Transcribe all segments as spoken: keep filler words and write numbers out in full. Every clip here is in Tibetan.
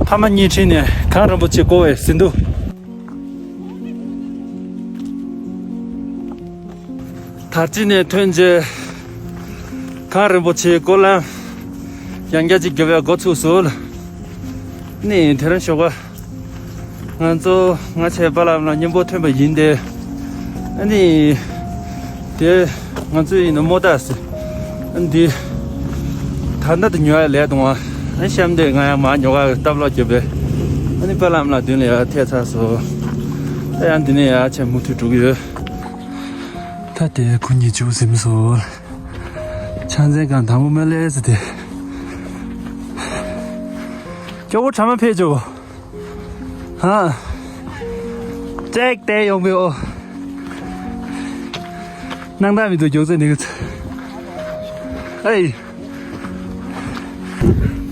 ཕ་མ་གཉིས་ཁྲིད་ནས་གངས་རིན་པོ་ཆེ་བསྐོར་བའི་ཟིན་ཐོ། དར་ལྕོག་ནས་ཐོན་རྗེས་གངས་རིན་པོ་ཆེའི་སྐོར་ལམ་ཡང་བསྐྱར་ཅིག་རྒྱབ་ཡ་འགོ་ཚུགས་སོང་། ནི་དེ་རིང་ཞོགས་པ། ང་ཚོ་ང་ཆེ་པ་ལམ་ལ་མཉམ་པོ་ཐོན་པ་ཡིན་ཏེ། ཨ་ནི། དེ་ང་ཚོ་ཡིན་ན་མོ་ཏ་སི། ཨ་ནི་འདི། ད་ལྟ་དུ་ཉོ་ཡ་ལས་གཏོང་བ། ཨ་ནི་གཤམ་དེ་ང་ཡང་མ་ཉོ་ག་སྟབས་ལོག་གྱུར་པས། ཨ་ནི་པ་ལམ་ལ་མདུན་ལ་ཡར་ཐད་ཚར་སོང་། ད་ཡང་འདི་ནས་ཡར་ཆེ་མུ་མཐུད་འགྲོ་གི་ཡོད། ད་དེ་ཁོ་གཉིས་ཅུ་ཟིན་སོང་། ཆང་ཚན་གང་དང་པོ་མ་ལས་ཟེར་ཏེ། སྐྱོ་བོ་གྲ་མ་ཕེབས་ཅོ། ཧ། ཀྲེག་ཏེ་ཡོང་པའི་ཨོ། སྣང་དག་མི་འདུག་མགྱོགས་ཚད་འདི་ག་ཚ། ཨེ།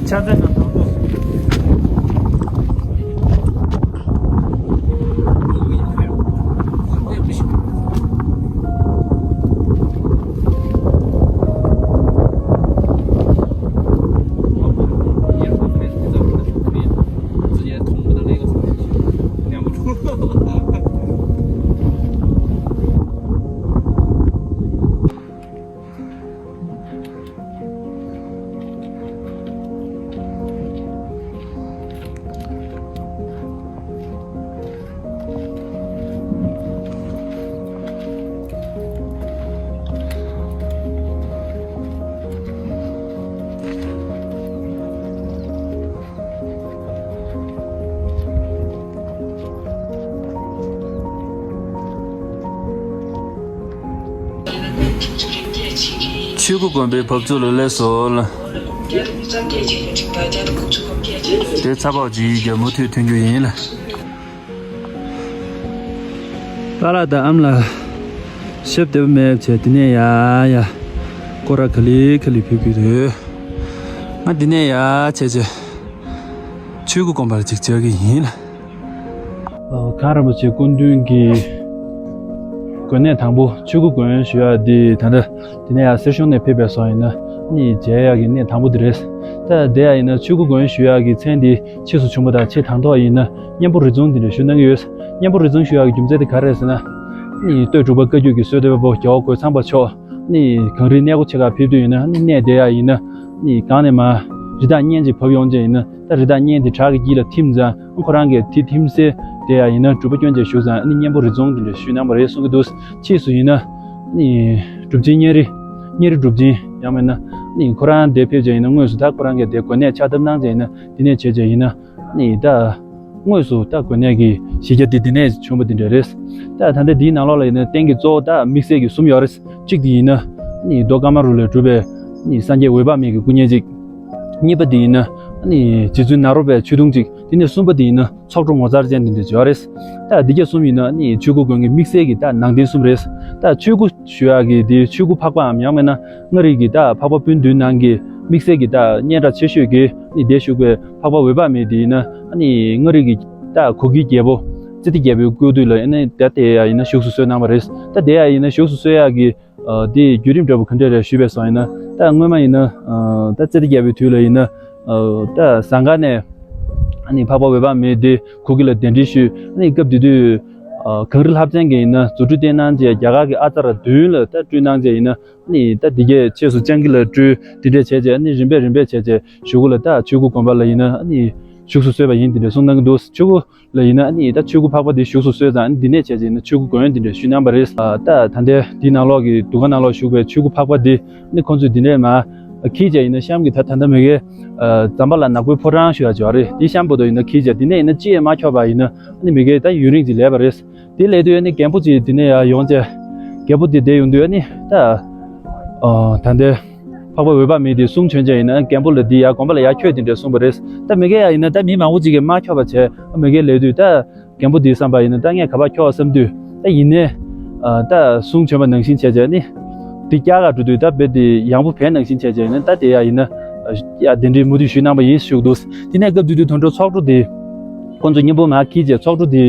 ཆ་ཚད་ནང་དང་པོ། ཆོས་སྐུ་དགོན་པའི་བབས་ཚུགས་ལ་སླེབས་སོང་། དེ་ཚ་བག་ཅིག་རྒྱ་མུ་མཐུད་ཐོན་རྒྱུ་ཡིན་ལ། པཱ་ལགས་དང་ཨ་མ་ལགས་ཞབས་བདེ་པོ་མེད་བྱས་དེ་ནས་ཡ་ཡ། སྐོར་ར་ག་ལེ་ག་ལེ་ཕེབས་ཀྱི་འདུག་ང་འདི་ནས་ཡ་བྱས་བྱས། ཆོས་སྐུ་དགོན་པར་ཅིག་བཅར་གྱི་ཡིན་ལ། ཨ། གངས་རིན་པོ་ཆེ་སྐུ་མདུན་གྱི་དགོན་གནས་དང་པོ་ཆོས་སྐུ་དགོན་ཞུ་ཡག་འདི་ད་ལྟ་འདི་ནས་ཡང་གསེར་གཞོང་ནས་ཕེབས་པའི་སོང་ཡིན་ན་ནི་མཇལ་ཡག་གི་གནས་དང་པོ་འདི་རེད། ད་དེ་ཡང་ཡིན་ན་ཆོས་སྐུ་དགོན་ཞུ་ཡག་གི་མཚན་འདི་ཕྱིས་སུ་བྱུང་བ་དང་ཆེས་དང་ཐོག་ཡིན་ན་གཉན་པོ་རི་རྫོང་འདི་འདྲ་ཞུ་གནང་གི་ཡོད། གཉན་པོ་རི་རྫོང་ཞུ་ཡག་གི་རྒྱུ་མཚན་དེ་ག་རེ་རེད་ཟེར་ན། ནི་སྟོད་འབྲུག་པ་བཀའ་བརྒྱུད་ཀྱི་སྲོལ་གཏོད་པ་པོ་རྒྱལ་བ་རྒོད་ཚང་པ་མཆོག་ནི་གངས་རིའི་གནས་སྒོ་ཕྱེད་ཀར་ཕེབས་དུས་ཡིན་ན་ནི་གནས་དེ་ཡང་ཡིན་ན་ནི་གངས་ནས་མར་རི་དྭགས་གཉན་ཅིག་བབས་ཡོང་བྱས་ཡིན་ན། ད་རི་དྭགས་གཉན་དེ་བྲག་གི་དཀྱིལ་ལ་ཐིམ་ཙང་ཁོ་རང་གིས་དེ་ཐིམ་སའི་དེ་ཡང་ཡིན་ན་སྒྲུབ་པ་སྐྱོན་བྱས་བཞུགས་ཙང་ནི་གཉན་པོ་རི་རྫོང་དེ་འདྲ་ཞུས་གནང་བ་རེད་གསུང་གི་འདུག་ཕྱིས་སུ་ཡིན་ན་ནི་གྲུབ་ཆེན་གཉན་རི། གཉན་རི་གྲུབ་ཆེན་ཡང་མིན་ན་ནི་ཁོ་རང་དེ་ཕེབས་བྱས་ཡིན་ན་དངོས་སུ་ད་ཁོ་རང་གིས་དེ་དགོན་གནས་ཕྱག་བཏབ་གནང་བྱས་ཡིན་ན་དེ་ནས་བྱས་བྱས་ཡིན་ན་ནི་ད་དངོས་སུ་ད་དགོན་གནས་ཀྱི་གཞི་རྒྱ་དེ་དེ་ནས་བྱུང་བ་དེ་འདྲ་རེད། ད་ད་ལྟ་དེའི་ནང་ལོགས་ལ་ཡིན་ན་རྟེན་གྱི་གཙོ་བོ་ད་དམིགས་བསལ་གྱི་གསུམ་ཡོད་རེད། གཅིག་དེ་ཡིན་ན་ནི་རྡོ་ཀ་མ་རུ་ལས་གྲུབ་པའི་ནི་སངས་རྒྱས་འོད་དཔག་མེད་ཀྱི་སྐུ་བརྙན་གཅིག་གཉིས་པ་དེ་ཡིན་ན་ནི་རྗེ་བཙུན་ནཱ་རོ་པའི་ཆོས་དུང་གཅིག་དེ་ནས་གསུམ་པ་དེ་ཡིན་ན་ཚོགས་དྲུག་ངོ་མཚར་ཅན་དེ་འདྲ་ཅིག་ཡོད་རེད། ད་འདི་ག་གསུམ་ཡིན་ན་ནི་ཆོས་སྐུ་དགོན་གྱི་དམིགས་བསལ་གྱི་ད་ནང་རྟེན་གསུམ་རེད། ད་ཆོས་སྐུ་ཞུ་ཡག་གི་དེ་ཆོས་སྐུ་འཕགས་པའམ་ཡང་མིན་ན་མངའ་རིས་ཀྱི་ད་འཕགས་པ་སྤུན་བདུན་ནང་གི་དམིགས་བསལ་གྱི་ད་སྙན་གྲགས་ཆེ་ཤོས་ཀྱི་ནི་དེ་བཞུགས་པའི་འཕགས་པ་འོད་དཔག་མེད་དེ་ཡིན་ན་ནི་མངའ་རིས་ཀྱི་ད་གུ་གེ་རྒྱལ་པོ་ཙི་ཏི་རྒྱལ་པོའི་སྐུ་དུས་ལ་ཡིན་ན་ད་དེ་ཡ་ཡིན་ན་བཞུགས་སུ་གསོལ་གནང་བ་རེད། ད་དེ་ཡ་ཡིན་ན་བཞུགས་སུ་གསོལ་ཡག་གི་ཨ། དེའི་བརྒྱུད་རིམ་འདྲ་པོ་ག་འདྲ་རེད་ཞུས་པས་སོང་ཡིན་ན་ད་སྔོན་མ་ཡིན་ན་ཨ། ད་ཙི་ཏི་རྒྱལ་པོའི་དུས་ལ་ཡིན་ན་ཨ། ད་ཟངས་དཀར་ནས་ཨ་ནི་འཕགས་པ་འོད་དཔག་མེད་དེ་གུ་གེ་ལ་གདན་འདྲེན་ཞུས། ཨ་ནི་སྐབས་དེ་དུས་ཨ། གངས་རི་ལྷ་བཙན་གྱིས་ཡིན་ན་རྫུ་འཕྲུལ་བསྟན་གནང་བྱས་རྒྱ་གར་གྱི་ཨ་ཙ་ར་བདུན་ལ་ད་སྤྲུལ་གནང་བྱས་ཡིན་ན་ཨ་ནི་ད་དེ་གས་ཕྱིས་སུ་སྤྱང་ཀི་ལ་སྤྲུལ་དེ་འདྲས་བྱས་བྱས་ཨ་ནི་རིམ་པས་རིམ་པས་བྱས་བྱས་གཞུག་གུ་ལ་ད་ཆོས་སྐུ་དགོན་པ་ལ་ཡིན་ན་ཨ་ནི་བཞུགས་སུ་གསོལ་བ་ཡིན་དེ་འདྲས་གསུང་གནང་གི་འདུག་ཆོས་སྐུ་ལ་ཡིན་ན་ཨ་ནི་ད་ཆོས་སྐུ་འཕགས་པ་དེ་བཞུགས་སུ་གསོལ་ཙང་ཨ་ནི་འདི་ནས་བྱས་ཙང་ཨ་ནི་ཆོས་སྐུ་དགོན་འདི་འདྲ་ཞུས་གནང་བ་རེད། ཨ་ད་ད་ལྟའི་འདི་ནང་ལོགས་ཀྱི་འདུ་ཁང་ནང་ལོགས་བཞུགས་པའི་ཆོས་སྐུ་འཕགས་པ་འདི་ཨ་ནི་ཁོང་ཚོས་འདི་ནས་མར་འཁྱེར་བྱས་ཡིན་ན་གཤམ་གྱི་ད་ད་ལྟ་མི་གའི་ཨ་ཛམ་བྷ་ལ་ནག་པོའི་ཕོ་བྲང་ཞུ་ཡ་ཅིག་ཡོད་རེད། དེ་གཤམ་བར་དུ་ཡིན་ན་འཁྱེར་བྱས་འདི་ནས་ཡིན་ན་ཅི་ཡང་མ་འཁྱོག་པ་ཡིན་ན་ཨ་ནི་མི་གའི་ད་ཡུན་རིང་ཅིག་ལས་པ་རེད། དེ་ལས་དུས་ཨ་ནི་རྒན་པོ་ཅིག་འདི་ནས་ཡར་ཡོང་བྱས་རྒད་པོ་འདི་བསྡད་ཡོང་དུས་ཨ་ནི་ད་ཨ་ད་ལྟའི་འཕགས་པ་འོད་དཔག་མེད་དེ་གསུང་བྱོན་བྱས་ཡིན་ན་རྒན་པོ་ལ་འདི་ཡར་དགོན་པ་ལ་ཡར་འཁྱོག་དེ་འདྲ་གསུངས་པ་རེད། ད་མི་གའི་ཡ་ཡིན་ན་ད་མི་མང་པོ་ཅིག་གིས་མ་འཁྱོག་པ་བྱས་མི་གའི་ལས་དུས་ད་རྒན་པོ་འདིའི་བསམ་པ་ཡིན་ན་ད་ངས་ག་པར་འཁྱོག་བསམ་དུས་ད་ཡིན་ནའི་ཨ་ད་གསུང་བྱོན་པ་ནང་བཞིན་བྱས་བྱས་ནི་འདི་བསྐྱར་ག་འགྲོ་དུས་ད་རྦད་དེ་ཡང་པོ་བས་ནང་བཞིན་བྱས་བྱས་ཡིན་ན་ད་དེ་ཡ་ཡིན་ན་ཡ་གདན་འདྲེན་མུ་མཐུད་ཞུས་གནང་པ་ཡིན་ཞུ་གི་འདུག་དེ་ནས་སྐབས་དེ་དུས་དོན་གྲུབ་ཚོགས་དྲུག་དེ་ཁོང་ཚོ་མཉམ་པོ་མར་འཁྱེར་བྱས་ཚོགས་དྲུག་དེ།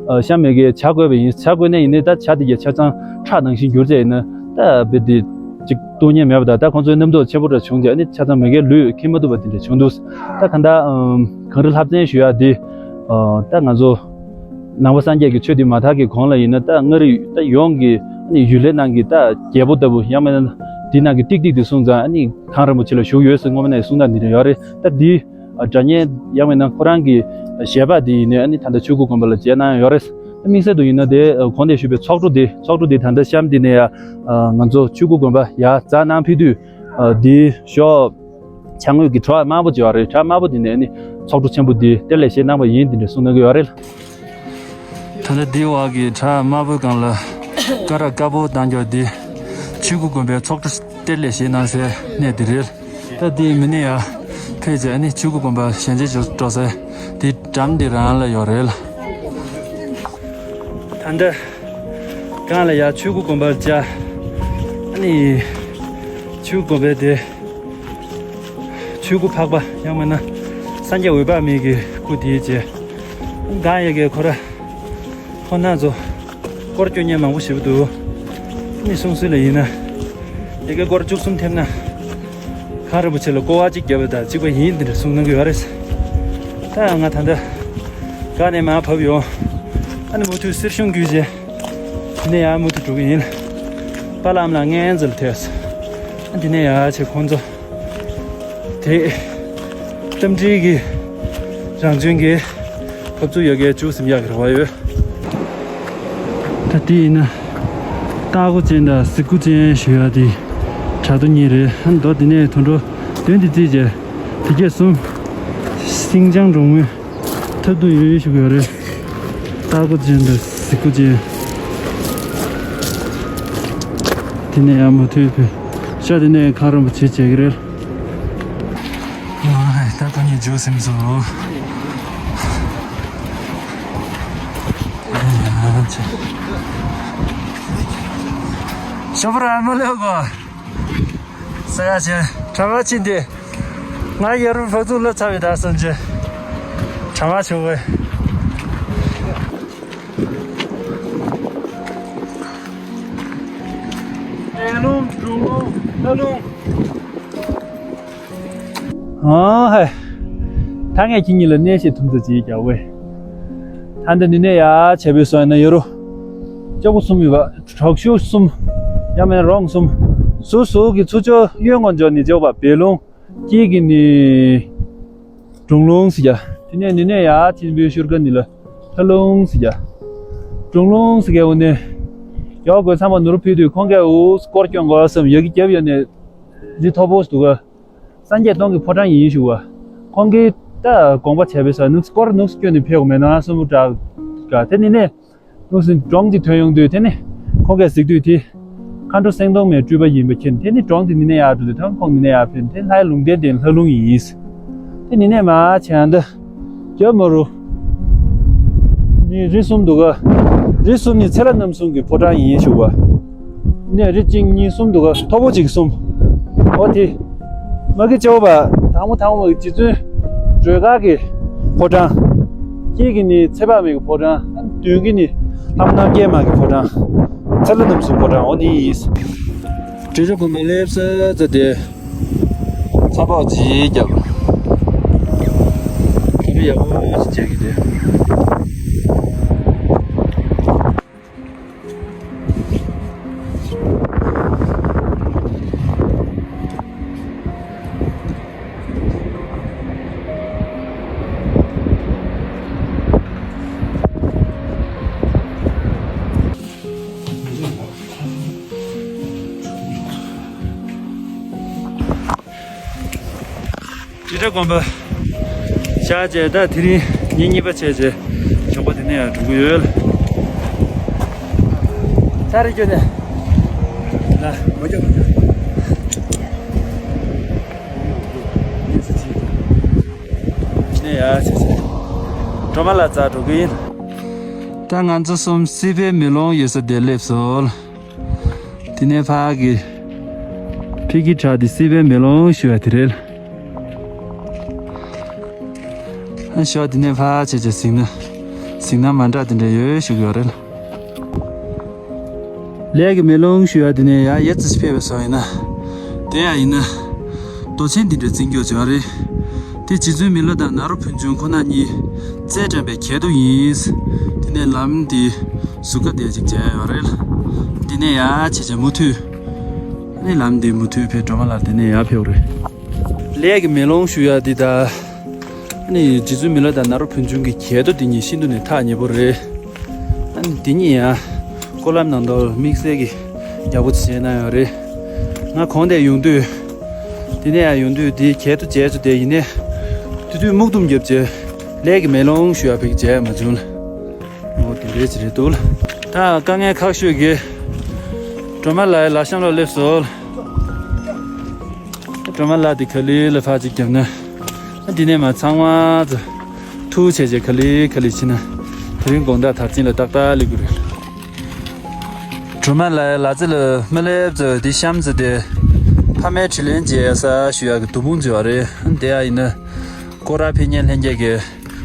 ཨ་གཤམ་མི་གའི་བྱ་དགོས་པ་ཡིན། བྱ་དགོས་ན་ཡིན་ནའི་ད་བྱ་དེ་གའི་ཆ་ཚང་ཁྲག་ནང་བཞིན་གྱུར་ཚེ་ཡིན་ན་ད་རྦད་དེ་ ཅིག་གཏོང་མཁན་མེད་པ་དང་། ད་ཁོང་ཚོའི་རྣམ་རྟོག་ཆེན་པོ་འདྲ་བྱུང་སྟེ། ཨ་ནི་ཆ་ཚང་མ་གིས་ལུས་འཁྱེར་མ་ཐུབ་པ་དེ་འདྲ་བྱུང་འདུག། ད་གང་ལྟར་ཨམ་གངས་རི་ལྷ་བཙན་ཞུ་ཡག་འདི་ཨ་ད་ང་ཚོ་ནང་པ་སངས་རྒྱས་ཀྱི་ཆོས་འདི་མ་དར་གྱི་གོང་ལ་ཡིན་ན། ད་མངའ་རིས་ད་ཡོངས་ཀྱི་ཨ་ནི་གཞུང་ལས་ནང་གི་ད་རྒྱལ་པོ་ལྟ་བུ། ཡང་མིན་ན་འདི་ནང་གི་ཏིག་ཏིག་འདི་སོང་ཙང་ཨ་ནི་གངས་རིན་པོ་ཆེ་ལ་བཞུགས་ཡོད་ཟེར་སྔོན་མ་ནས་གསུང་སྟངས་འདི་འདྲ་ཡོད་རེད། ད་འདི་ཨ་སྒྲ་སྙན། ཡང་མིན་ན་ཁོ་རང་གི་ཞལ་པར་འདི་ཡིན་ནའི་ཨ་ནི་ད་ལྟ་ཆོས་སྐུ་དགོན་པ་ལ་མཇལ་གནང་ཡོད་རེད། དམིགས་བསལ་དུ་ཡིན་ན་དེ་གོང་དེ་ཞུས་པའི་ཚོགས་དྲུག་དེ། ཚོགས་དྲུག་དེ་ད་ལྟ་གཤམ་འདི་ནས་ཡ་ང་ཚོ་ཆོས་སྐུ་དགོན་པ་ཡར་འཛེགས་གནང་ཕེབས་དུས། ཨ་འདིའི་ཞོགས་བྱང་ངོས་ཀྱི་བྲག་དམར་པོ་ཅིག་ཡོད་རེད། བྲག་དམར་པོ་འདི་ནས་ནི་ཚོགས་དྲུག་ཆེན་པོ་འདི་གཏེར་ལས་བཞེས་གནང་བ་ཡིན། འདི་འདྲ་གསུང་གནང་གི་ཡོད་རེད། ད་ལྟ་འདི་བར་གྱི་བྲག་དམར་པོའི་སྒང་ལ་སྐ་རགས་དཀར་པོ་བཏང་རྒྱུ་འདི་ཆོས་སྐུ་དགོན་པའི་ཚོགས་དྲུག་གཏེར་ལས་བཞེས་གནང་སའི་གནས་འདི་རེད། ད་འདི་མི་ནས་ཡར་ཕེབས་རྗེས་ནི་ཆོས་སྐུ་དགོན་པ་གཞན་ཆ་འགྲོ་སའི་འདི་འགྲམ་འདི་རང་ལ་ཡོད་རེད། ད་ལྟ་སྒང་ལ་ཡར་ཆོས་སྐུ་དགོན་པར་བཅར། ཨ་ནི་ཆོས་སྐུ་དགོན་པའི་དེ་ཆོས་སྐུ་འཕགས་པ། ཡང་མིན་ན་སངས་རྒྱས་འོད་དཔག་མེད་ཀྱི་སྐུ་དེའི་རྗེས། སྒང་ཡ་གའི་ཁོ་ར་ཁོ་ན་ཚོ་སྐོར་སྐྱོད་མཁན་མང་པོ་ཞེ་པོ་འདུག། ཨ་ནི་གསུང་སྲོལ་ལ་ཡིན་ན། ཡ་གའི་སྐོར་བཅུ་གསུམ་ཐེབས་ན་གངས་རིན་པོ་ཆེ་ལ་སྐོར་བ་གཅིག་བརྒྱབ་པ་དང་གཅིག་པ་ཡིན། འདི་འདྲ་གསུང་གནང་གི་ཡོད་རེད། ད་ང་ད་ལྟ་སྒང་ནས་མར་བབས་ཡོང་། ཨ་ནི་མུ་མཐུད་གསེར་གཞོང་བརྒྱུད་བྱས། དེ་ནས་ཡར་མུ་མཐུད་འགྲོ་གི་ཡིན། པཱ་ལགས་ཨ་མ་ལགས་ངའི་རྩ་ལ་ཐེབས། ཨ་དེ་ནས་ཡར་བྱས་ཁོང་ཚོ་དེ་རྟ་མགྲིན་གྱི་རང་བྱོན་གྱི་ཕབ་ཚུགས་ཡ་གའི་བཅུ་ཟིན་ཡག་གི་རེ་བ་ཡོད། ད་དེ་ཡིན་ན་སྟག་སྒོ་ཅན་དང་གཟིག་སྒོ་ཅན་ཞུ་ཡག་དེ་བྲག་རྡོ་གཉིས་རེད། ཨ་མདོ་དེ་ནས་དོན་གྲུབ་དོན་དེ་རྩིས་བྱས། དེ་གས་གསུམ། ཤིང་ཅང་གྲོང་མི་ཐབ་ཏུ་ཡོད་ཡོད་ཞུ་གི་ཡོད་རེད། སྟག་སྒོ་ཅན་དང་གཟིག་སྒོ་ཅན། དེ་ནས་ཡར་མུ་མཐུད་ཕེབས་ཤག། དེ་ནས་གངས་རིན་པོ་ཆེ་མཇལ་གི་རེད། ཨ་ད་ཁོ་གཉིས་འཇུ་ཟིན་སོང་། ཤོ་པ་ར་མ་ལེ་གོ། ས་ཡ་ཆེན་གྲང་ངར་ཕྱིན་ཏེ། ང་ཡ་རུ་ཕ་ཚུགས་ལ་ཚ་བའི་ད་སོང་རྗེས་གྲང་ངར་བྱུང་བས། ཨེ་ལུང་འབྲོང་ལུང་ལྷ་ལུང་། ཨ་ཧེ། ད་ངས་ཁྱེད་གཉིས་ལ་གནས་བཤད་ཐུང་ཙམ་ཅིག་རྒྱག་གི། ད་ལྟ་འདི་ནས་ཡར་བྱས་པའི་སོང་ན་ཡ་རུ་ལྕགས་པོ་གསུམ་ཡོད་པ། དྲག་ཤུལ་གསུམ། ཡང་མིན་རོང་གསུམ། ཟུར་ཟུར་གྱི་ཚུར་ཕྱོགས་གཡོན་ངོས་འཇོག་ནི་ལྕགས་པ་བེ་ལུང་། དཀྱིལ་གྱི་ནི་འབྲོང་ལུང་ཟེར་རྒྱུ། དེ་ནས་འདི་ནས་ཡར་ཆེན་པོའི་ཤུར་ཁ་ནི་ལ་ལྷ་ལུང་ཟེར་རྒྱུ། འབྲོང་ལུང་ཟེར་རྒྱུ་འོ་ནི། ཡོག་གོས་ཚང་མ་ནོར་ཕུད་དུས་ཁོང་གིས་འུ་སྐོར་སྐྱོད་དགོས་བསམ་ཡ་གི་རྒྱབ་ཡོད་ནས། རི་མཐོ་པོ་འདུག་ག། སངས་རྒྱས་སྟོང་གི་ཕོ་བྲང་ཡིན་ཞུ་བ། ཁོང་གིས་ད་དགོངས་པ་བྱས་པའི་ས་ནུག་སྐོར་ནུག་སྐྱོན་ནས་ཕེབས་མེད་ན་གསུམ་པོ་དྲག་ག། དེ་ནི་ནས་ནུག་སྲིན་གྲོང་གཅིག་ཐོན་ཡོང་དུས། དེ་ནི་ཁོང་གིས་གཟིགས་དུས་དེ་མཁའ་འགྲོ་སེང་གདོང་མའི་སྤྲུལ་པ་ཡིན་པ་མཁྱེན། དེ་ནི་གྲོང་དེ་ནི་ནས་ཡར་འགྲོ་དུས་ཐང་ཁོང་ནི་ནས་ཡར་ཕེབས། དེ་ལྷའི་ལུང་བསྟན་དེ་ལྷ་ལུང་ཡིན། དེ་ནི་ནས་མ་ཆེ་འདི་རྒྱབ་མ་རུ་ནི་རི་གསུམ་འདུག་ག། རི་གསུམ་ནི་ཚེ་ལྷ་རྣམ་གསུམ་གྱི་ཕོ་བྲང་ཡིན་ཞུ་བ། ནས་རི་གཅིག་གཉིས་གསུམ་འདུག་ག། མཐོ་པོ་གཅིག་གསུམ། འོ་དེ། མ་གི་ལྕོག་པ་དང་པོ་དང་པོ་མ་གི་རྗེ་བཙུན་སྒྲོལ་དཀར་གྱི་ཕོ་བྲང་། དཀྱིལ་གྱི་ནི་ཚེ་དཔག་མེད་ཀྱི་ཕོ་བྲང་། མདུན་གྱི་ནི་ལྷ་མོ་རྣམ་རྒྱལ་མ་གི་ཕོ་བྲང་། ཚེ་ལྷ་རྣམ་གསུམ་ཕོ་བྲང་འོ་ནི་ཡིན། དྲི་ཆུ་དགོན་པ་སླེབས་ས་ཙ་དེ། ཚ་བོ་ཅིག་བརྒྱབ། ད་ནི་ཡག་པོ་ཞིག་བྱེད་ཀྱི་རེད། དྲིལ་བསྒྲགས་དགོན་པ་བཞག་བྱས། ད་དེ་རིང་ཉིན་གཉིས་པ་བྱས་བྱས་ཞོགས་པ་དེ་ནས་ཡང་འགྲོ་གི་ཡོད། ད་རེས་སྐྱོ་ནས་ལ་མ་སྐྱོ་མ་སྐྱོ་ནས་ཡ་བྱས་བྱས་སྒྲོལ་མ་ལ་འཛེགས་འགྲོ་གི་ཡིན། ད་ང་ཚོ་གསུམ་སྲིད་པའི་མེ་ལོང་ཡོད་ས་དེར་སླེབས་སོང་། དེ་ནས་ཕ་གི་ཕ་གི་བྲག་དེ་སྲིད་པའི་མེ་ལོང་ཞུ་བ་དེ་རེད། ཨ་ཞོགས་དེ་ནས་ཕ་བྱས་བྱས་གཟིགས་ན། གཟིགས་ན་མ་འདྲ་དེ་འདྲ་ཡོད་ཞུ་གི་ཡོད་རེད། ལས་ཀྱི་མེ་ལོང་ཞུ་ཡ་དེ་ནས་ཡ་ཡར་ཙམ་ཕེབས་པ་སོང་ཡིན་ན། དེ་ཡ་ཡིན་ན། རྡོ་ཆེན་འདི་འདྲ་བརྩིགས་རྒྱུ་ཅིག་ཡོད་རེད། དེ་རྗེ་བཙུན་མི་ལ་དང་ནཱ་རོ་ཕུན་ཆུང་ཁོ་ན་གཉིས་རྩལ་འགྲན་པའི་གྱལ་དུ་ཡིན། དེ་ནས་ལམ་འདི་ཟུར་ཁ་དེ་ཅིག་མཇལ་ཡོད་རེད། འདི་ནས་ཡ་བྱས་བྱས་མུ་མཐུད། ཨ་ནི་ལམ་འདི་མུ་མཐུད་ཕེབས། སྒྲོལ་མ་ལགས་དེ་ནས་ཡར་ཕེབས་རེད། ལས་ཀྱི་མེ་ལོང་ཞུ་ཡ་འདི་དང་། ཨ་ནི་རྗེ་བཙུན་མི་ལ་དང་ནཱ་རོ་ཕུན་ཆུང་གི་གྱལ་དུ་འདི་གཉིས་ཤིན་ཏུ་ནས་ཐག་ཉེ་པོ་རེད། ཨ་ནི་འདི་གཉིས་ཡང་སྐོར་ལམ་ནང་དུ་དམིགས་བསལ་གྱི་ཡག་པོ་བྱས་གནང་ཡོད་རེད། ང་གོང་དེ་ཡོང་དུས། འདི་ནས་ཡང་ཡོང་དུས་འདི་གྱལ་དུ་མཇལ་ཚུལ་དེ་ཡིན་ནའི། དེ་དུས་སྨུག་ལྡུམ་བརྒྱབ་བྱས། ལས་ཀྱི་མེ་ལོང་ཞུ་ཡ་ཕེབས་མཇལ་མ་བྱུང་ལ། འོ་དེ་འདྲའི་ཅིག་རེད་འདུག་ལ། ད་དཀའ་ངལ་ཁག་ཤོས་ཀྱི། སྒྲོལ་མ་ལགས་ལ་གཤམ་ལ་སླེབས་སོང་། སྒྲོལ་མ་ལགས་དེ་ག་ལེ་ལ་ཕར་ཅིག་བརྒྱབ་ན། འདི་ནས་མར་ཚང་མ་ཚོ། ཐུགས་ཆེ་ཆེ་ག་ལེ་ག་ལེ་ཕྱིན་ན། དེ་རིང་དགོང་དག་དར་ཆེན་ལ་ཏག་ཏག་སླེབས་ཀྱི་རེད། སྒྲོལ་མ་ལགས་ལ་ཚེ་ལ་མ་སླེབས་ཚོ་འདི་གཤམ་ཚོ་དེ། ཕ་མའི་དྲིན་ལན་འཇལ་ས་ཞུ་ཡག་གི་དུ་བུང་ཚོ་ཡོད་རེད། དེ་ཡ་ཡིན་ན། སྐོར་ར་ཕེབས་མཁན་ལྷན་རྒྱས་ཀྱི་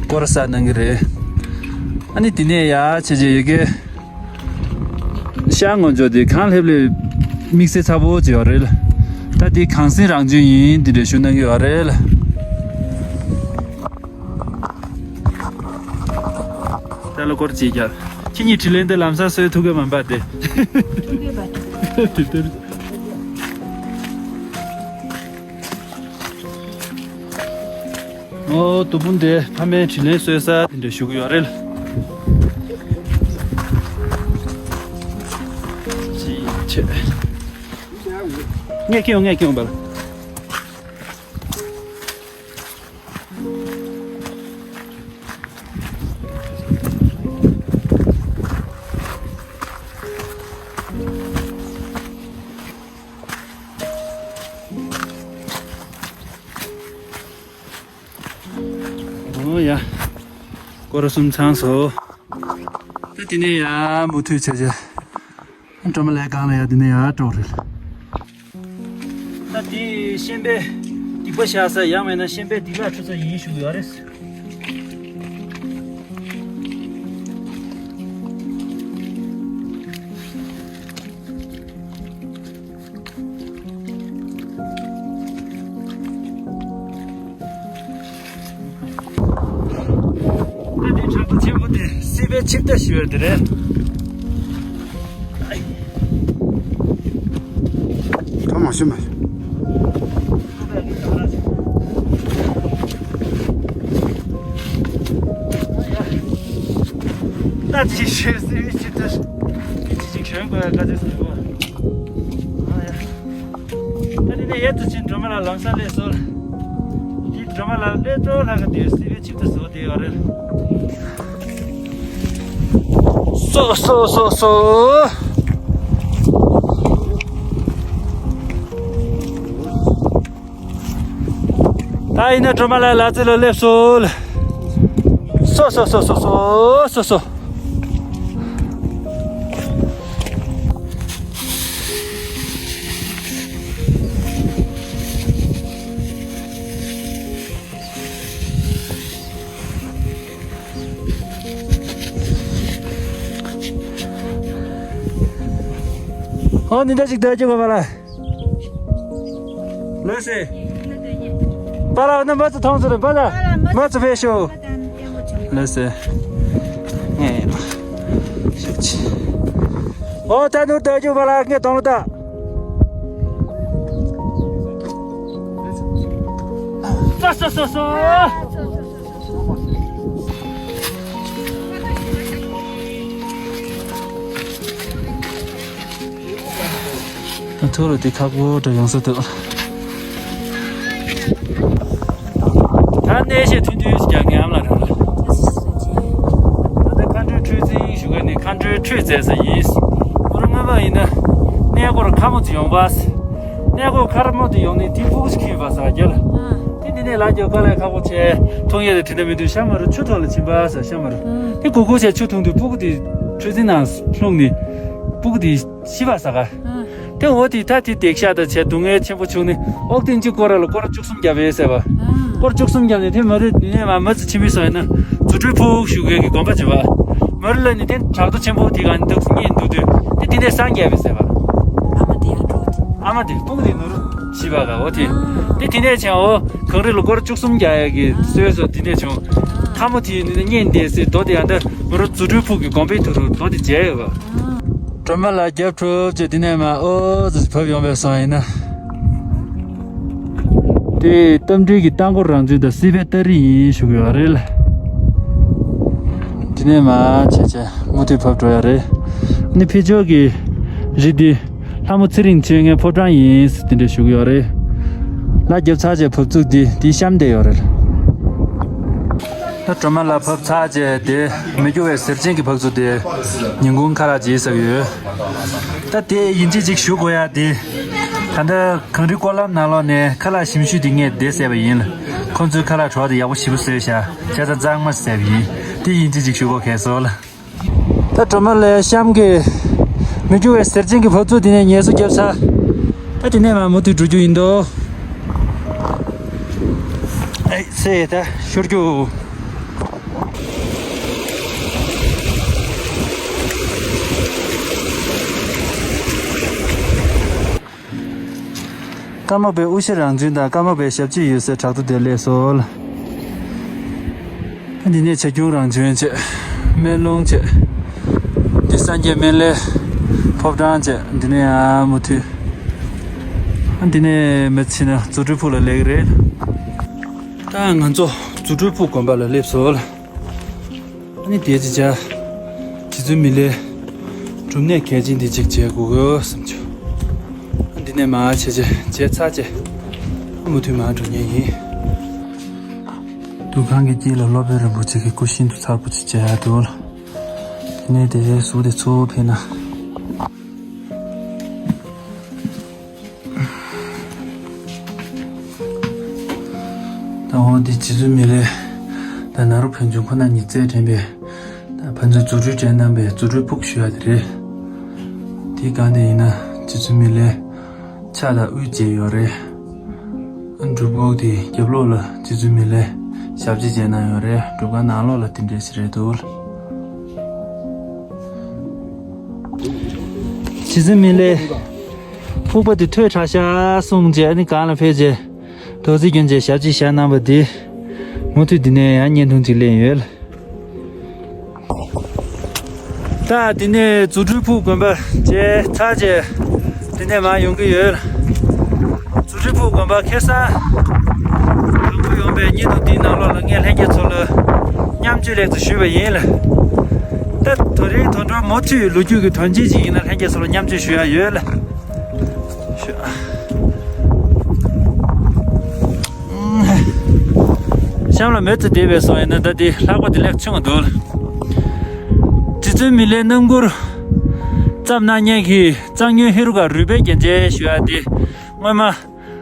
སྐོར་ས་གནང་གི་རེད། ཨ་ནི་དེ་ནས་ཡ་བྱས་བྱས་ཡོད་ཀྱི། ཤར་ངོས་ཕྱོགས་དེ་གངས་ལྷེབ་ལྷེབ་དམིགས་བསལ་ཚ་པོ་ཅིག་ཡོད་རེད། ད་དེ་གངས་སེང་རང་བྱོན་ཡིན་འདི་འདྲ་ཞུ་གནང་གི་ཡོད་རེད། ད་ལོ་སྐོར་ཅིག་རྒྱབ། ཁྱེད་གཉིས་དྲིན་ལན་དེ་ལམ་སང་གསོལ་ཐུབ་ཀྱི་མིན་པ་དེ། ཐུབ་ཀྱི་མ་རེད། དེ་ལྟར། ཨོ། དུ་བུང་དེ་ཕ་མའི་དྲིན་ལན་གསོལ་ས་དེ་འདྲ་ཞུ་གི་ཡོད་རེད། ཅི་བྱེད། ངས་སྐྱེ་ཡོང་། ངས་སྐྱེ་ཡོང་བ་ལ། ཨོ་ཡ། སྐོར་གསུམ་ཚང་སོང་། ད་དེ་ནས་ཡ་མུ་མཐུད་བྱས་བྱས། སྒྲོལ་མ་ལགས་སྒང་ལ་ཡ་དེ་ནས་ཡ་འགྲོ་རེད། ད་དེ་ཤན་པའི་སྡིག་པ་བཤགས་ས། ཡང་མིན་ན་ཤན་པའི་སྡིག་ལག་འཁྲུ་ས་ཡིན་ཞུ་གི་ཡོད་རེད། ད་དེ་བྲག་ཕུག་ཆེན་པོ་དེ་སྲིད་པའི་ཆིབས་རྟ་ཞུ་ཡ་དེ་རེད། ད་མ་ཤི་མ་ཤི། ད་ཅི་ཤེས། སྲིད་པའི་ཆིབས་རྟ་ཅི་ཞིག་ཞོན་དགོས་ཡ་དཀའ་ཚེགས་སུ་འདུག་ཨ། ཨ་ཡ། ད་དེ་ནས་ཡར་དུ་ཕྱིན། སྒྲོལ་མ་ལགས་ལམ་སང་སླེབས་སོང་། དེ་སྒྲོལ་མ་ལགས་སླེབས་འགྲོ་ལྷག་གི་དུས་སྲིད་པའི་ཆིབས་རྟ་བཟོ་བསྡད་ཡོད་རེད། སོ་སོ་སོ་སོ། ད་ཡིན་ན་སྒྲོལ་མ་ལགས་ལ་རྩེ་ལ་སླེབས་སོང་། སོ་སོ་སོ་སོ་སོ་སོ་སོ། ཨོ། འདི་འདྲ་ཞིག་སྡོད་ཀྱི་གོ་པ་ལ། ལོས་སེ། པ་ལ་ནི་མ་ཚུ་ཐོང་ཚུ་རེ་པ་ལ། མ་ཚུ་ཕེ་ཤོ། ལོས་སེ། ངས་ཤུག་ཆེ། ཨོ། ད་ནུར་སྡོད་ཀྱི་པ་ལ། ངས་གདོང་ལ་ལྟ། སོ་སོ་སོ་སོ། ཐུགས་ལ་དེ་ཁག་པོ་འདྲ་ཡོང་ས་འདུག། ད་གནས་བཤད་ཐུང་ཐུང་ཞིག་རྒྱག་གི་ཨ་མ་ལགས་རེད། ད་ལྟ་མཁའ་འགྲོའི་ཁྲུས་གཟིངས་ཞུ་མཁན་ནི་མཁའ་འགྲོའི་ཁྲུས་མཛད་ས་ཡིན། ཁོ་རང་སྔོན་མ་ཡིན་ན་གནས་སྐོར་མཁར་མོ་ཅིག་ཡོང་པ། གནས་སྐོར་མཁར་མོ་དེ་ཡོང་ནས་དེའི་ཕྲུ་གུ་ཞིག་ཁྱེར་ཡོད་པ་ཟེར་རྒྱལ། དེ་འདི་ནས་ལ་རྒྱབ་དཀའ་ལས་ཁག་པོ་བྱས། མཐོང་ཡས་དེ་དེ་འདྲ་མི་འདུག། ཤ་མ་རུ་ཆུ་ཐོག་ལ་ཕྱིན་པ་ཟེར། ཤ་མ་རུ། དེ་གུག་གུག་བྱས་ཆུ་འཐུང་དུས་སྤུ་གུ་དེ་ཁྲུས་གཟིངས་ནང་ལྷུང་ནས་སྤུ་གུ་དེ་ཤི་བ་ཟེར་ག། དེ་འོ་དེ་ད་དེ་འདེགས་ཤག་ད་བྱས་སྡུག་བསྔལ་ཆེན་པོ་བྱུང་ནས། ཨོག་དེ་གཅིག་སྐོར་ར་ལ་སྐོར་བཅུ་གསུམ་བརྒྱབ་པས་ཟེར་བ། སྐོར་བཅུ་གསུམ་བརྒྱབ་ནས་དེ་མ་རུ་ནས་མ་མ་ཚུ་ཕྱིན་པའི་སོ་ཡིན་ན། རྫུ་འཕྲུལ་ཕུག་ཞུ་མཁན་གྱི་དགོན་པ་བྱེད་པ། མར་ལ་ནི་དེ་བྲག་རྡོ་ཆེན་པོ་དེ་ག་ནི་འདུག་སྙེད་འདུག་དུས་དེ་དེ་ནས་སངས་རྒྱས་པའི་ཟེར་བ། ཨ་མ་དེ་ཡང་འགྲོ་དེ། ཨ་མ་དེ་སྤུན་དེ་ནོར་བྱིས་པ་ག་འོ་དེ། དེ་དེ་ནས་བྱས་འོ་གངས་རི་ལ་སྐོར་བཅུ་གསུམ་རྒྱག་ཡ་གི་སྲོལ་སོགས་དེ་ནས་བྱུང་། ཐ་མ་དེ་ནི་སྙེད་དེ་སྲིད་རྡོ་དེ་ཡང་འདི་མོ་རོ་རྫུ་འཕྲུལ་ཕུག་གི་དགོན་པའི་ཐོག་རུ་རྡོ་དེ་མཇལ་ཡོད་པ། སྒྲོལ་མ་ལ་རྒྱབ་གྲུབ་ཅེས་དེ་ནས་མ་ཨོ་ཙི་བབས་ཡོང་བས་སོང་ཡིན་ན། དེ་རྟ་མགྲིན་གྱི་རྟ་མགོ་རང་བཙན་དང་སྲིད་པའི་རྟ་རི་ཡིན་ཞུ་གི་ཡོད་རེད་ལ། དེ་ནས་མ་བྱས་བྱས་མུ་མཐུད་བབས་འགྲོ་ཡ་རེད། ནི་ཕི་ཇོ་གི་རི་འདི་ལྷ་མོ་ཚེ་རིང་མཆོད་མཁན་ཕོ་བྲང་ཡིན་དེ་འདྲ་ཞུ་གི་ཡོད་རེད། ལ་རྒྱབ་ཚར་བྱས་བབས་ཚུགས་འདི་འདི་གཤམ་བསྡད་ཡོད་རེད། ད་སྒྲོལ་མ་ལ་བབས་ཚར་བྱས་དེ་མི་འགྱུར་བའི་ཟེར་ཆེན་གྱི་བབས་ཚུགས་དེ་ཉིན་གུང་ཁ་ལག་ཅིག་ཟ་གི་ཡོད། ད་དེ་ཡིན་གཅིག་ཅིག་ཞུ་དགོས་ཡ་དེ། ད་ལྟ་གངས་རི་སྐོར་ལམ་ནང་ལོགས་ནས་ཁ་ལག་ཞིམ་ཤོས་དེ་ངས་དེ་བཟས་པ་ཡིན་ལ། ཁོ་ཚོའི་ཁ་ལག་གྲོགས་དེ་ཡག་པོ་ཞེ་པོ་བཟོས་ཤག་བྱས་ཙང་གཙང་མ་བཟས་པ་ཡིན། དེ་ཡིན་གཅིག་ཅིག་ཞུ་དགོས་ཁེལ་སོང་ལ། ད་སྒྲོལ་མ་ལ་གཤམ་གྱི་མི་འགྱུར་བའི་ཟེར་ཆེན་གྱི་བབས་ཚུགས་དེ་ནས་ངལ་གསོ་བརྒྱབ་ཚར། ད་དེ་ནས་མར་མུ་མཐུད་འགྲོ་རྒྱུ་ཡིན་དོ། ཨེ་ཚེ་ད་ཤོར་རྒྱུ། ཀརྨ་པའི་དབུ་ཞྭ་རང་བྱོན་དང་ཀརྨ་པའི་ཞབས་རྗེས་ཡོད་སའི་བྲག་རྡོ་དེར་སླེབས་སོང་། འདི་ནས་བྱ་ཁྱུང་རང་བྱོན་བྱས། སྨན་ལུང་བྱས། འདི་སངས་རྒྱས་སྨན་བླའི་ཕོ་བྲང་བྱས། འདི་ནས་ཡང་མུ་མཐུད། འདི་ནས་མི་ཕྱིན་ན་རྫུ་འཕྲུལ་ཕུག་ལ་སླེབས་ཀྱི་རེད། ད་ང་ཚོ་རྫུ་འཕྲུལ་ཕུག་དགོན་པ་ལ་སླེབས་སོང་། ཨ་ནི་དེ་ཅི་བྱ། རྗེ་བཙུན་མི་ལའི་སྒྲུབ་གནས་གལ་ཆེན་འདི་གཅིག་བྱེད་དགོས་གོ་བསམ་བྱུང་། ཨ་འདི་ནས་མར་བྱས་བྱས་བྱས་ཚར་བྱས། མུ་མཐུད་མར་འགྲོ་མཁན་ཡིན། འདུ་ཁང་གི་དཀྱིལ་ལ་སློབ་དཔོན་རིན་པོ་ཆེ་གི་སྐུ་ཤིན་ཏུ་མཚར་པོ་ཅིག་མཇལ་ཡ་འདུག་ལ། དེ་ནས་དེ་གཟུགས་དེ་ཚུར་ཕེབས་ན། ད་འོ་འདི་རྗེ་བཙུན་མི་ལའི་ད་ན་རོ་ཕན་ཆུང་ཁོ་ན་ཉིད་རྩལ་དྲན་པའི་ད་ཕན་ཚུན་རྫུ་འཕྲུལ་སྤྲད་གནང་བའི་རྫུ་འཕྲུལ་ཕུག་ཞུ་ཡ་དེ་རེད། དེ་གང་དེ་ཡིན་ན་རྗེ་བཙུན་མི་ལའི་ཕྱག་དང་དབུས་མཇལ་ཡོད་རེད། སྒྲུབ་ཁང་དེ་རྒྱབ་ལོགས་ལ་རྗེ་བཙུན་མི་ལའི་ཞབས་རྗེས་མཇལ་གནང་ཡོད་རེད། སྒྲུབ་ཁང་ནང་ལོགས་ལ་དེ་འདྲས་ཞིག་རེད་འདུག། རྗེ་བཙུན་མི་ལའི་ཕུག་པ་དེ་ཐོས་དྲགས་ཤག་གསུངས་རྗེས་ཨ་ནི་གང་ལ་ཕེབས་རྗེས་རྡོ་རྗེ་གྱོན་རྗེས་ཞབས་ཕྱི་བཞག་གནང་པ་འདི་མུ་མཐུད་འདི་ནས་ཡང་བརྙན་ཐུང་ཅིག་ལེན་ཡོད། ད་འདི་ནས་རྫུ་འཕྲུལ་ཕུག་དགོན་པ་མཇལ་ཚར་རྗེས་འདི་ནས་མར་ཡོང་གི་ཡོད། རྫུ་འཕྲུལ་ཕུག་དགོན་པ་ཁ་སང་དང་པོ་ཡོང་པའི་བརྙན་ཐུང་འདིའི་ནང་ལོགས་ལ་ངས་ལྷན་རྒྱས་ཚོ་ལ་མཉམ་སྤྱོད་ལེགས་སོ་ཞུས་པ་ཡིན་ལ། ད་དེ་རིང་དོན་གྲུབ་མུ་མཐུད་ལོ་རྒྱུས་ཀྱི་དོན་རྐྱེན་ཅིག་ཡིན་ན་ལྷན་རྒྱས་ཚོ་ལ་མཉམ་སྤྱོད་ཞུ་ཡ་ཡོད་ལ། གཤམ་ལ་མེ་ཙི་བསྡད་པའི་སོང་ཡིན་ན་ད་དེ་ལྷགས་པ་དེ་ལེགས་ཆུང་འདུག། རྗེ་བཙུན་མི་ལའི་སྣུམ་འཁོར་བརྩམས་གནང་མཁན་གྱི་གཙང་སྨྱོན་ཧེ་རུ་ཀ་རུས་པའི་རྒྱན་ཅན་ཞུ་ཡ་དེ་སྔོན་མ།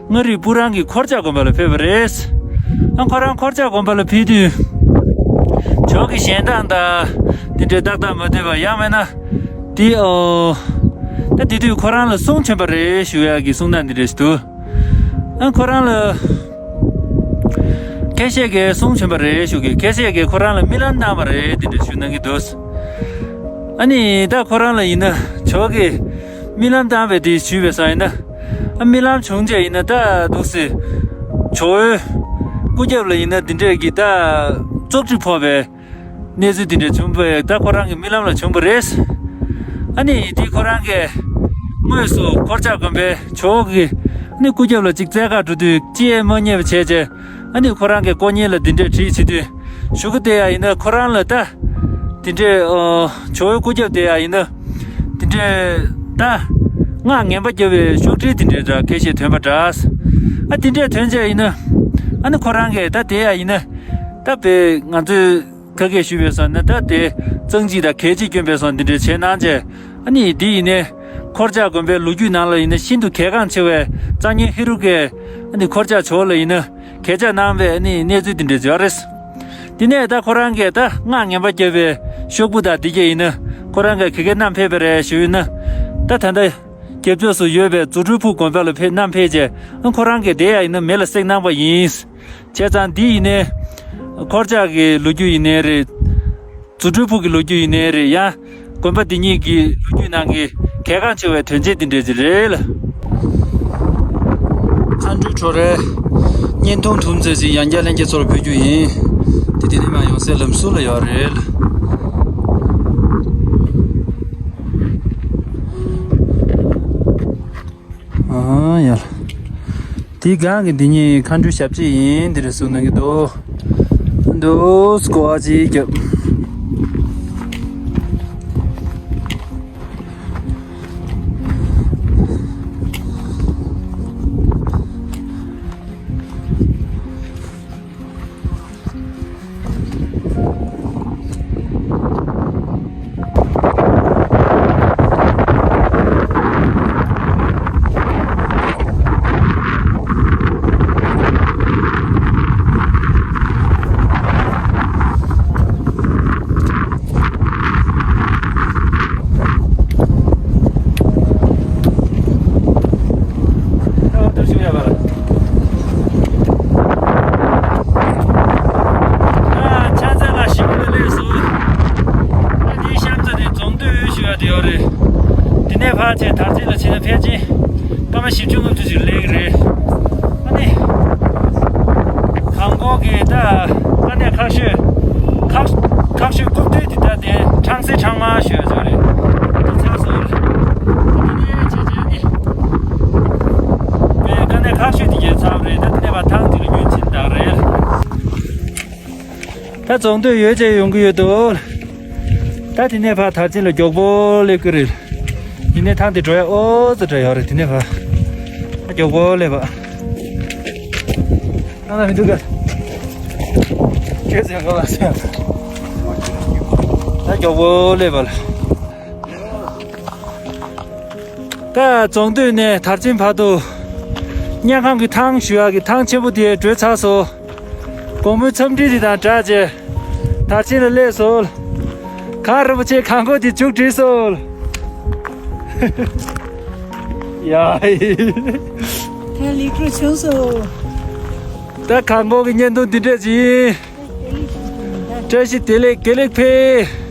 མངའ་རིས་སྤུ་རང་གི་འཁོར་ཆགས་དགོན་པ་ལ་ཕེབས་པ་རེད། ཨ་ཁོ་རང་འཁོར་ཆགས་དགོན་པ་ལ་ཕེབས་དུས། ཇོ་གི་ཞལ་ཐང་དང་། དེ་འདྲའི་ཏག་ཏག་མ་བསྡད་པ་ཡང་མིན་ན། དེ་ཨོ། ད་དེ་དུས་ཁོ་རང་ལ་གསུང་བྱོན་པ་རེད་ཞུ་ཡག་གི་གསུང་སྟངས་འདི་འདྲ་ཞིག་འདུག། ཨ་ཁོ་རང་ལ། ཁ་ཤས་ཀྱིས་གསུང་བྱོན་པ་རེད་ཞུ་གི། ཁ་ཤས་ཀྱིས་ཁོ་རང་ལ་རྨི་ལམ་བཏང་བ་རེད་དེ་འདྲ་ཞུ་གནང་གི་འདུག། ཨ་ནི་ད་ཁོ་རང་ལ་ཡིན་ན་ཇོ་གི་རྨི་ལམ་བཏང་བའི་དེ་ཞུས་པའི་སང་ཡིན་ན། ཨ་རྨི་ལམ་བྱུང་རྗེས་ཡིན་ན་ད་འདུག་སེ། ཇོ་བོའི་སྐུ་རྒྱབ་ལ་ཡིན་ན་འདི་འདྲས་ཀྱི་ད་བཙོག་གྲི་ཕོག་པའི་གནས་ཚུལ་འདི་འདྲས་བྱུང་བས་ད་ཁོ་རང་གི་རྨི་ལམ་ལ་བྱུང་བ་རེད། ཨ་ནི་དེ་ཁོ་རང་གིས་དངོས་སུ་འཁོར་ཆགས་དགོན་པའི་ཇོ་བོ་གི་ཨ་ནི་སྐུ་རྒྱབ་ལ་ཅིག་རྩལ་ཁ་འགྲོ་དུས་ཅི་ཡང་མ་རྙེད་པ་བྱས་རྗེས། ཨ་ནི་ཁོ་རང་གི་དཀོན་གཉེར་ལ་འདི་འདྲས་དྲིས་བྱེད་དུས། གཞུག་གུ་དེ་ཡང་ཡིན་ན་ཁོ་རང་ལ་ད། འདི་འདྲས་ཨོ། ཇོ་བོའི་སྐུ་རྒྱབ་དེ་ཡང་ཡིན་ན། འདི་འདྲས་ད། སྔགས་ངན་པ་བརྒྱབ་པའི་ཤོག་དྲིལ་འདི་འདྲས་འདྲ་ཁ་ཤས་ཐོན་པ་འདྲ། ཨ་འདི་འདྲས་ཐོན་རྗེས་ཡིན་ན། ཨ་ནི་ཁོ་རང་གིས་ད་དེ་ཡང་ཡིན་ན། ད་པའི་ང་ཚོས་ཁ་སྐད་ཞུས་པའི་སང་ན་ད་དེ་གཙང་སྦྱིས་དང་གད་ཕྱིས་བསྐྱོན་པའི་སང་འདི་འདྲས་བྱས་གནང་རྗེས། ཨ་ནི་འདི་ཡིན་ནའི། འཁོར་ཆགས་དགོན་པའི་ལོ་རྒྱུས་ནང་ལ་ཡིན་ན་ཤིན་ཏུ་གལ་འགངས་ཆེ་བའི་གཙང་སྨྱོན་ཧེ་རུ་ཀའི་ཨ་ནི་འཁོར་ཆགས་ཇོ་བོ་ལ་ཡིན་ན། གད་ཕྱག་གནང་བའི་ཨ་ནི་གནས་ཚུལ་འདི་འདྲ་ཡོད་རེད། དེ་ནས་ད་ཁོ་རང་གིས་ད་སྔགས་ངན་པ་བརྒྱབ་པའི་ཤོག་བུ་དང་འདི་གས་ཡིན་ན་ཁོ་རང་གིས་ག་གེ་བསྣམས་ཕེབས་པ་རེད་ཞུས་ན། ད་ད་ལྟ་རྒྱབ་ཕྱོགས་སུ་ཡོད་པའི་རྫུ་འཕྲུལ་ཕུག་དགོན་པ་ལ་ཕེབས་བསྣམས་ཕེབས་རྗེས་ཨ་ཁོ་རང་གིས་དེ་ཡང་ཡིན་ན་མེ་ལ་བསྲེགས་གནང་པ་ཡིན། བྱས་ཙང་འདི་ཡིན་ནའི་འཁོར་ཆགས་ཀྱི་ལོ་རྒྱུས་ཡིན་ནའི་རེད། རྫུ་འཕྲུལ་ཕུག་གི་ལོ་རྒྱུས་ཡིན་ནའི་རེད། ཡང་དགོན་པ་འདི་ཉིད་ཀྱི་ལོ་རྒྱུས་ནང་གི་གལ་འགངས་ཆེ་བའི་དོན་ཆེན་འདི་འདྲ་ཅིག་རེད་ལ། མཁའ་འགྲོའི་ཁྲོ་རའི་བརྙན་ཐུང་དུམ་ཙམ་ཞིག་ཡང་བསྐྱར་ལྷན་རྒྱས་ཚོར་ཕུལ་རྒྱུ་ཡིན། དེ་དེ་ནས་མར་ཡོང་སའི་ལམ་ཟུར་ལ་ཡོད་རེད་ལ། ཨ་ཡ། དེའི་སྒང་གི་འདི་ཉིད་མཁའ་འགྲོའི་ཞབས་རྗེས་ཡིན། འདི་རེད་གཟུགས་གནང་གི་འདུག་འདུག་སྐོར་བ་ཅིག་རྒྱབ། ཨ། ཕྱག་འཚལ་ལ་ཞིམ་པོ་ལ་སླེབས་སོང་། ཨ། འདིའི་གཤམ་ཚ་དེ་རྫོང་སྟོད་ཞུ་ཡ་དེ་ཡོད་རེད། དེ་ནས་ཕར་ཆེ་དར་ཆེན་ལ་ཕྱིན་ན་ཕལ་ཆེར་སྐར་མ་བཞི་བཅུ་ལྔ་བཅུ་ཞིག་སླེབས་ཀྱི་རེད། ཨ་ནི། གངས་འཁོགས་ཀྱི་ད་དཀའ་གནད་ཁག་ཤོས། ཁག་ཁག་ཤོས་རྐུབ་སྟོད་དེ་ད་དེ་འཕྲང་སེ་འཕྲང་མ་ཞོལ་ཚོད་རེད། དེ་ཚར་སོང་རེད། དེ་ནས་ཆེ་ཆེ་ནི། དཀའ་གནད་ཁག་ཤོས་དེ་གས་ཚར་བ་རེད། ད་དེ་ནས་ཕར་ཐང་དེ་ལ་རྒྱུན་ཆེན་དག་རེད། ད་རྫོང་སྟོད་ཡོལ་བྱས་ཡོང་གི་ཡོད་དོ། ད་དེ་ནས་ཕར་དར་ཆེན་ལ་མགྱོགས་པོ་སླེབས་ཀྱི་རེད། ཡིན་ནའི་ཐང་དེ་འགྲོ་ཡ་ཨོ་ཙི་འདྲ་ཡོད་རེད། དེ་ནས་ཕར་ད་མགྱོགས་པོ་སླེབས་པ། ཨ་ན་མི་འདུག་ག་ཁྱོད་ཚེ་ག་ལ་ཟེར། ད་མགྱོགས་པོ་སླེབས་པ་ལ། ད་རྫོང་སྟོད་ནས་དར་ཆེན་བར་དུ་དམྱལ་ཁམས་ཀྱི་ཐང་ཞུ་ཡག་གི་ཐང་ཆེན་པོ་དེ་བགྲོད་ཚར་སོང་། དགོང་མོའི་འཚམས་འདྲི་དེ་དང་སྦྲགས་བྱས་དར་ཆེན་ལ་སླེབས་སོང་། གངས་རིན་པོ་ཆེའི་གངས་འཁོགས་དེ་མཇུག་བསྒྲིལ་སོང་། ཡ། ད་ལེགས་འགྲོ་བྱུང་སོང་། ད་གངས་འཁོགས་ཀྱི་བརྙན་ཐུང་འདི་འདྲ་ཅིག་ཡིན། བཀྲ་ཤིས་བདེ་ལེགས། དགེ་ལེགས་ཕེབས།